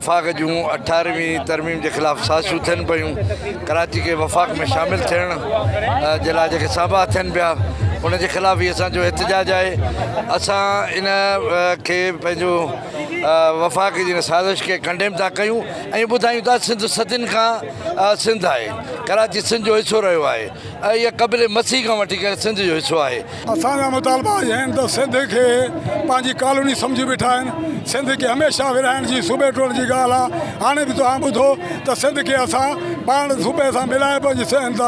وفاق جون اٺارهوين ترميم جي خلاف سازشون ٿين پيون، ڪراچي کي وفاق ۾ شامل ٿيڻ جي لاء جيڪي سانباها ٿين پيا ان جي خلاف هي اسان جو احتجاج آهي، اسان ان کي پنهنجو وفاق جي ان سازش کي ڪنڊيم ٿا ڪيون ۽ ٻڌايون ٿا سنڌ صدين کان سنڌ آهي، ڪراچي سنڌ جو حصو رهيو آهي ۽ اها قبل مسيح کان وٺي ڪري سنڌ جو حصو آهي. اسان جا مطالبا اهي آهن ته سنڌ کي پنهنجي ڪالوني سمجهي بيٺا آهن، سنڌ کي هميشه ورهائڻ جي صوبي ٽوڙڻ جي ڳالهه آهي، هاڻي به توهان ٻڌو ته سنڌ کي اسان پاڻ صوبي سان ملائي پنهنجي سنڌ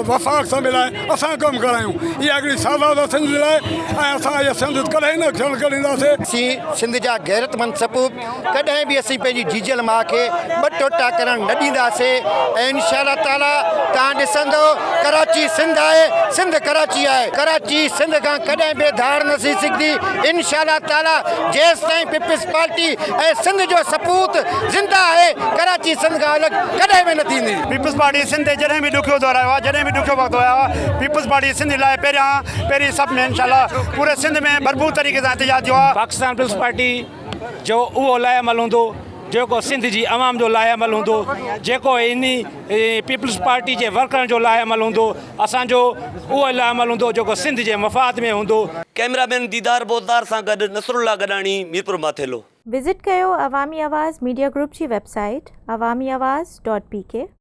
وفاق سان ملائي اسان ڪم ڪرايون، اها هڪڙي سزا اٿس سنڌ جي لاء ۽ اسان اها سنڌ ڪڏهن نه ٿيڻ ڏينداسين. اسين سنڌ جا غيرتمند سپوت ڪڏهن به اسين پنهنجي جيجل ماء کي ٻه ٽوٽا ڪرڻ نه ڏينداسين ۽ انشاء الله تعالي توهان ڏسندو ڪراچي سنڌ آهي سنڌ ڪراچي آهي ڪراچي سنڌ کان ڪڏهن به ڌار نه ٿي سگهندي انشاء الله تعالي جيستائين پيپلز پارٽي ۽ سنڌ جو سپوت زنده آهي ڪراچي سنڌ کان الڳ ڪڏهن به نه ٿيندي. پيپلز پارٽي سنڌ تي جڏهن به ڏکيو دور آيو آهي جڏهن به ڏکيو وقت آيو آهي پيپلز پارٽي سنڌ لاء پهريان پهرين صف ۾ انشاء الله پوري سنڌ ۾ ڀرپور طريقي سان احتجاج ٿيو آهي. پاڪستان پيپلز پارٽي جو اهو لاء عمل هوندو جيڪو سنڌ جي عوام جو لاء عمل هوندو جيڪو انهي پيپلز پارٽي جي ورڪرن جو لاء عمل هوندو اسان جو اهو لاء عمل هوندو جيڪو سنڌ جي مفاد ۾ هوندو. ڪئميرا مين ديدار بوزدار سان گڏ نصرالله گڏاڻي ميرپورماٿيلو. وزٽ ڪيو عوامي آواز ميڊيا گروپ جي website Awami Awaz dot P K.